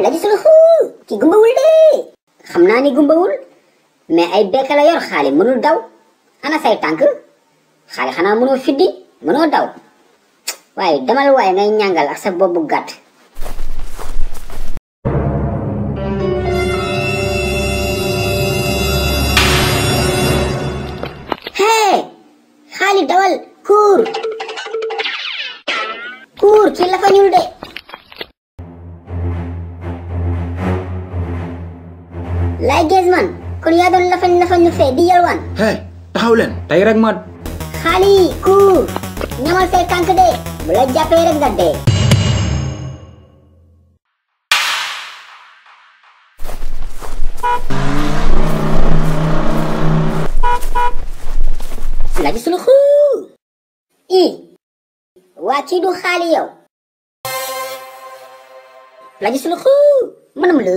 Lagi Suluxu ki gumbawul de xam naa ni gumbawul mais ay bekka la yor xaali mënul daw ana say tànk xaali xanaa mënoo fiddi mënoo daw waaye demal waaye ngay ñàngal ak sa bopp bu gàtt. Hey xaali dawal kuur kii la fa ñuul de. Laay gees man kon yaa doon lafañ ñu fee di yalwaan. Hey taxaw leen tey rek ma. xaali kuur ñamal say tànk de bu la jàppee rek nga dee. Lagi Suluxu waa kii du xaali yow. Lagi Suluxu manam la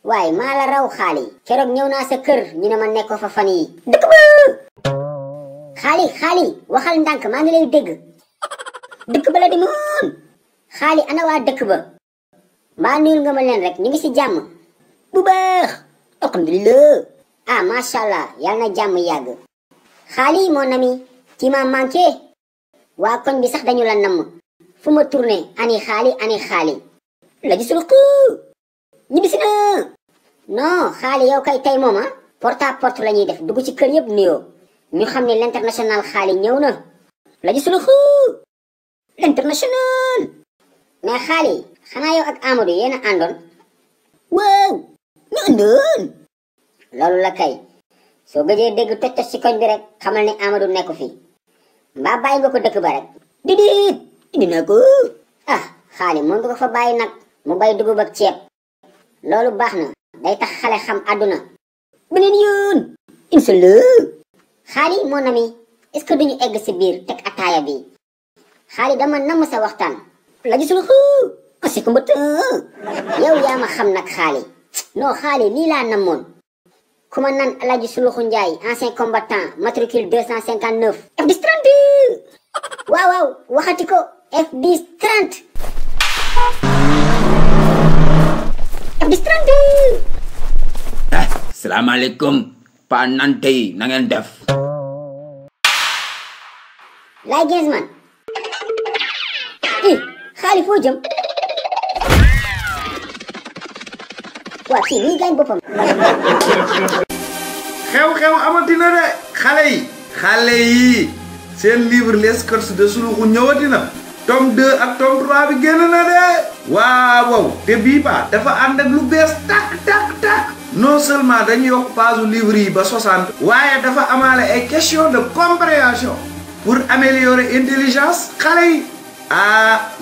waaye maa la raw xaali keroog ñëw naa sa kër ñu ne ma nekkoo fa fan yi dëkk ba xaali waxal ndànk maa ngi lay dégg dëkk ba la di moon xaali ana waa dëkk ba mbaa nuyul nga ma leen rek ñu ngi si jàmm bu baax alhamdulillah masha Allah yàlla na jàmm yàgg xaali mon ami ci ma manqué waa koñ bi sax dañu la namm fu ma tourné ani xaali Lagi Suluxu ñibbisi na non xaali yow kay tey moom porte à porte la ñuy def dugg ci kër yëpp nuyoo ñu xam ne l'international xaali ñëw na. Lagi Suluxu l'international mais xaali xanaa yow ak Amadou yéen a àndoon. waaw ñu àndoon loolu la kay soo gëjee dégg toj ci koñ bi rek xamal ne Amadou nekku fi mbaa bàyyi nga ko dëkk ba rek. déedéet indi naa ko xaali mën nga ko fa bàyyi nag mu bay dugub ak ceeb loolu baax na day tax xale xam àdduna beneen yoon inshallah. xaali mon ami est-ce que duñu egg si biir teg ataaya bi xaali dama namm sa waxtaan. Lagi Suluxu asi ko mbët yow yaa ma xam nag xaali non xaali lii laa namoon ku ma nan Lagi Suluxu Njaay ancien combattant matricule 259 F10 30 waaw waxati ko F10 30 salaamaaleykum pa nante yi na ngeen def. Laay gees man xaali foo jëm waa kii luy gaañ boppam. xew amatina de xale yi seen livre les courses de Suluxu ñëwati na tome 2 ak tome 3 bi génn na de waaw te bii ba dafa ànd ak lu bees tak non seulement dañuy yokk page livre yi ba 60 waaye dafa amaale ay question de compréhension pour améliorer intelligence xale yi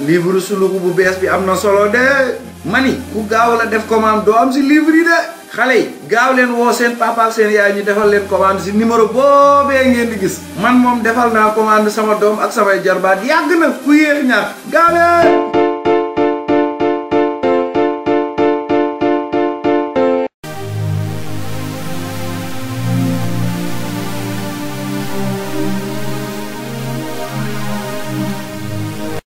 livre Suluxu bu bees bi am na solo de mani ku gaaw la def commande doo am si livre yi de xale yi gaaw leen woo seen papa ak seen yaay ñu defal leen commande si numéro boobee ngeen di gis man moom defal naa commande sama doom ak samay jarbaat yàgg na ku yéex ñaar gaaw leen